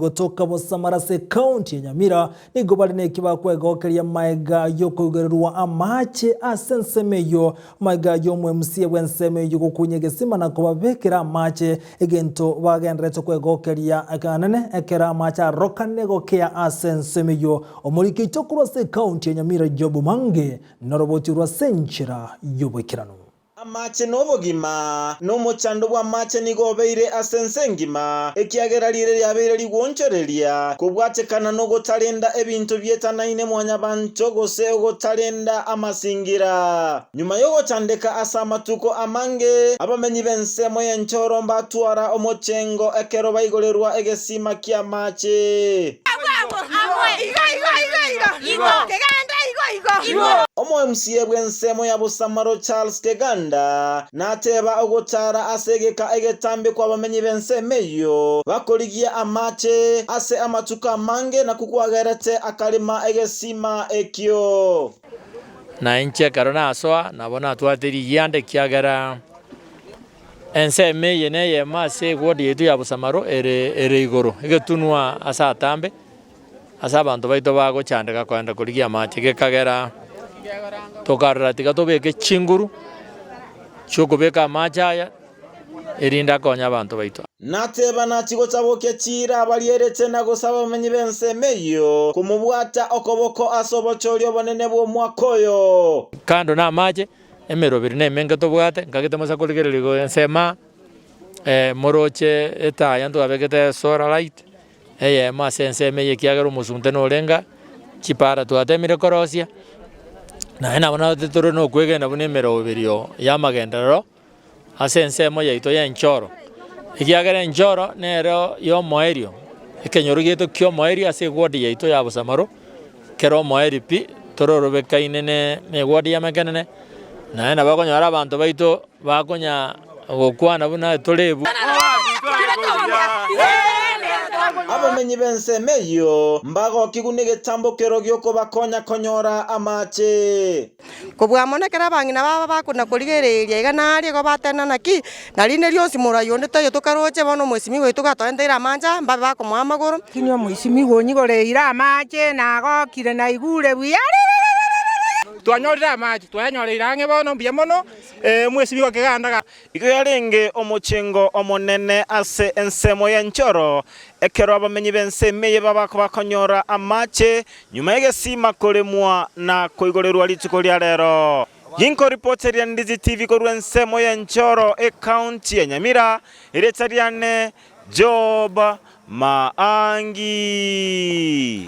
Gotoka Bosamara ase ekaunti ya Nyamira nigo bare neki bakwegokeria maega y'okoigererwa amache ase ensemo eyio. Maega y'omoMCA bw'ensemo eyio gokunya egesima na kobabekera amache, egento bagendererete kwegokeria ekanene ekero amache arokane gokea ase ensemo eyio. Omoriki oito korwa ase ekaunti ya Nyamira Job Mange noroboti orwo ase enchera y'oboikeranu. Amache nobogima, na omochando bw'amache nigo obeire ase ense engima, ekiagera riire riabeire rigwonchoreria, kobwatekana nogotarenda ebinto bietanaine mwanyabanto gose ogotarenda amasingira. Nyuma y'ogochandeka ase amatuko amange, abamenyi b'ensemo y'enchoro mbatwara omochengo ekero baigorerwa egesima ki'amache. Omo-MCA bw'ensemo ya Bosamaro Charles Keganda nateba ogotara ase egeka egetambe kw'abamenyi b'ensemo eyio bakorigia amache ase amatuko amange nakwo kwagerete akarema egesima ekio. Na inche ekero nasoa nabo natwarete rigianda ekiagera Ensemo eye neyemo ase ewodi yaito ya Bosamaro ere ere igoro, egetunwa ase atambe, ase abanto baito bagochandeka kogenda korigia amache. Gekagera tokarora tiga tobeke chinguru chiokobeka amache aya, erinde akonye abanto baito. Nateba nachie gotabokia chiira abarierete na gosaba abamenyi b'ensemo eyio komobwata okoboko ase obochori obonene bw'omwaka oyo. Kando namache, Emeroberi nemenge tobwate, nkagete mosa korigereria igoro ensemo aa, moroche etaya ntwabegete solar light, eyemo ase ensemo eye ekiagera omosunte norenge aa, chipara twatemire korosia, naende nabo naroche tore na okwegena buna emeroberio ya amagenderero ase ensemo yaito ya enchoro, ekiagera enchoro nero ya omoerio, ekenyoro giaito kia omoerio ase eward yaito ya Bosamaro, kere omoerio pi, tororobekaine ne eward ya Makenene, naende nabo okonyora abanto baito bakonya gokwana buna tore ebu. Abamenyi b'ensemo eyio mbagokigwe negetambokero gi'okobakonya konyora amache. Kobua mono ekero abang'ina babo bakona-korigereria iga na aria igo batena naki, na rinde rionsi morai onde taiyo tokaroche, bono omoisimigwa oito gatoenteire amache aya, mbabe bakomoa amagoro. Lakini omoisimigwa onyigoreire amache, nagokire naigure buya. Twanyorire amache, twayanyoreire ang'e bono, mbuya mono, omoisimigwa keganda. Igo yarenge omochengo omonene ase ensemo y'enchoro, ekero abamenyi b'ensemo eye baba bakonyora amache nyuma y'egesima koremwa na koigorerwa rituko ria rero. Ginkoripoteria Ndizi TV korwa ensemo y'enchoro ecounty ya Nyamira, erieta riane Job Maangi.